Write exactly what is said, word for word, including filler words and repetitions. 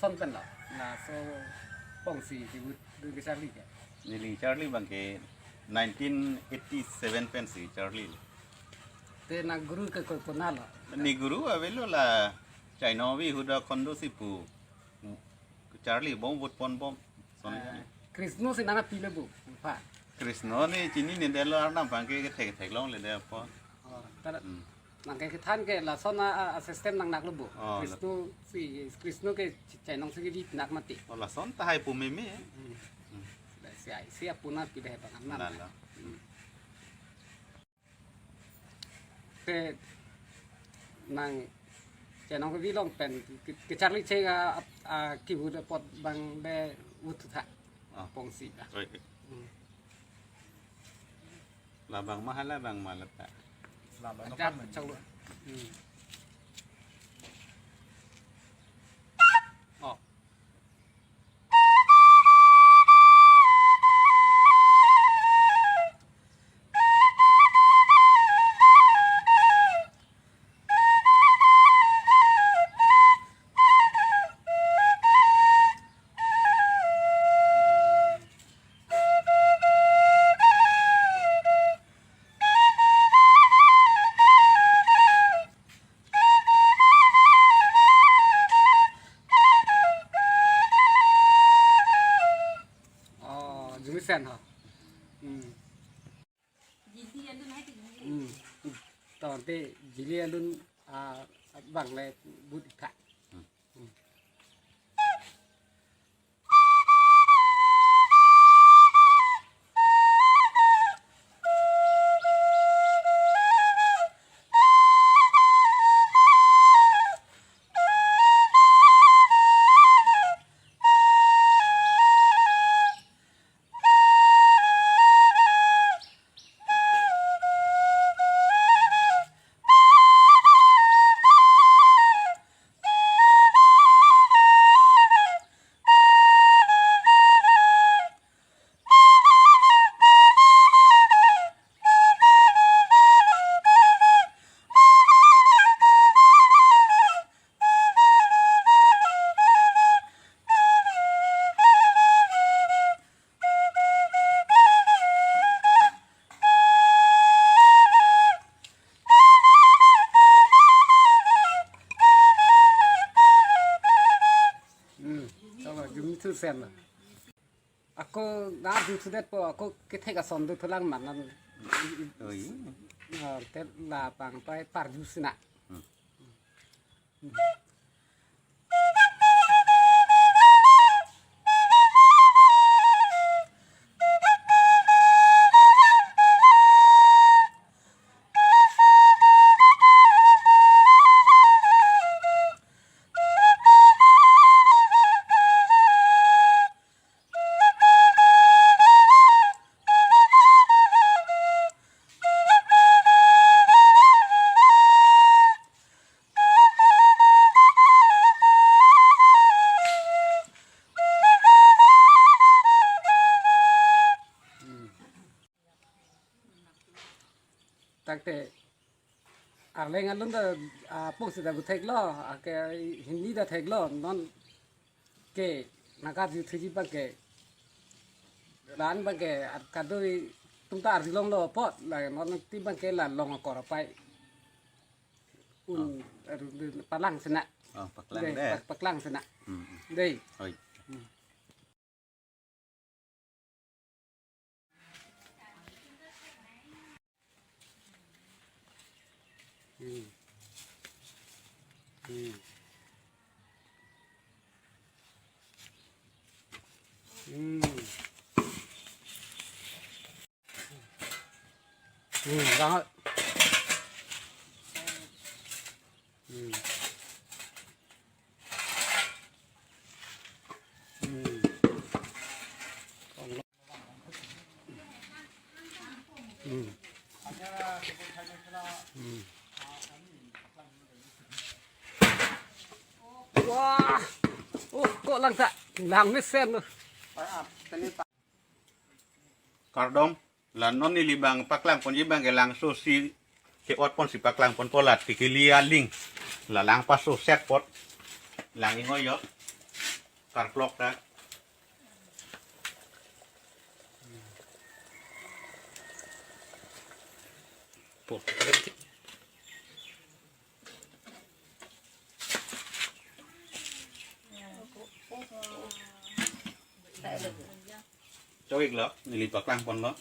Son pen lo. Laso pongsi kibut dun kecharli ke. Neli charli abang ke nineteen eighty-seven pensi charli. Te nang guru ke ko konat lo? Ne guru avelo la Chainong Avi ahut Khondasi pu. Charli bom vote pon bom. Son. Ah, Krisno si nangpilo bu. Apa? Krisno ne chinine detlo, arnam abang ke kethek kethek longle det apo. Oh, tar- Hmm. Nang ke kethan ke lason a, a, a system nang naklo bu. Oh, Krisno si, Krisno ke Chainong si kevi nak mati. Oh, lason tahai pu meme. Hmm. Hmm. Si ai, si apuna pide abang arnam. Lalo. Hmm. Te nang Chainong kevi along pen ke, kecharli cheng a, a, kibut apot abang be ut tha. Ah. Pongsi ta. Oi, oi. Hmm. Labang ma hala abang ma lata. Labang Ajak nokan chang lo. Hmm. Oh. Oh, jumisen ho. Hmm. Hmm. Tangte jili alun, ah, abang le but ikha. Hmm. Hmm, tama, jumni thu sen na. Ako na arju thudetpo, ako kethek ason do thulang man nan. Oh, iya. Ah, te labang pai parju sina. Hmm. Tangte arleng alun ta, ah, pongsi ta gu theklo, ah, ke Hindi ta theklo, non ke nang karju thuji abang ke, la-an abang ke, ah, kadoi atum ta arjulonglo apot, la non ti abang ke la long akor apai. Un, ah, er, palang sena. Oh, paklang dei, dei. Pak-, paklang sena. Hmm, hmm. Dei. Oi. Hmm. Hmm. Hmm. Hmm. Hmm, banget. Hmm. Hmm. Hmm. Hmm. Wah. Oh, ko lang ta. Lang mesen lo. Kardom, la non neli abang paklang ponji abang ke langso si ke-ot ponsi paklang ponpo, la tikili aling. La lang paso set apot. Lang ingoyo. Karklok ta. Po. Chok-iklo, neli paklang ponlo.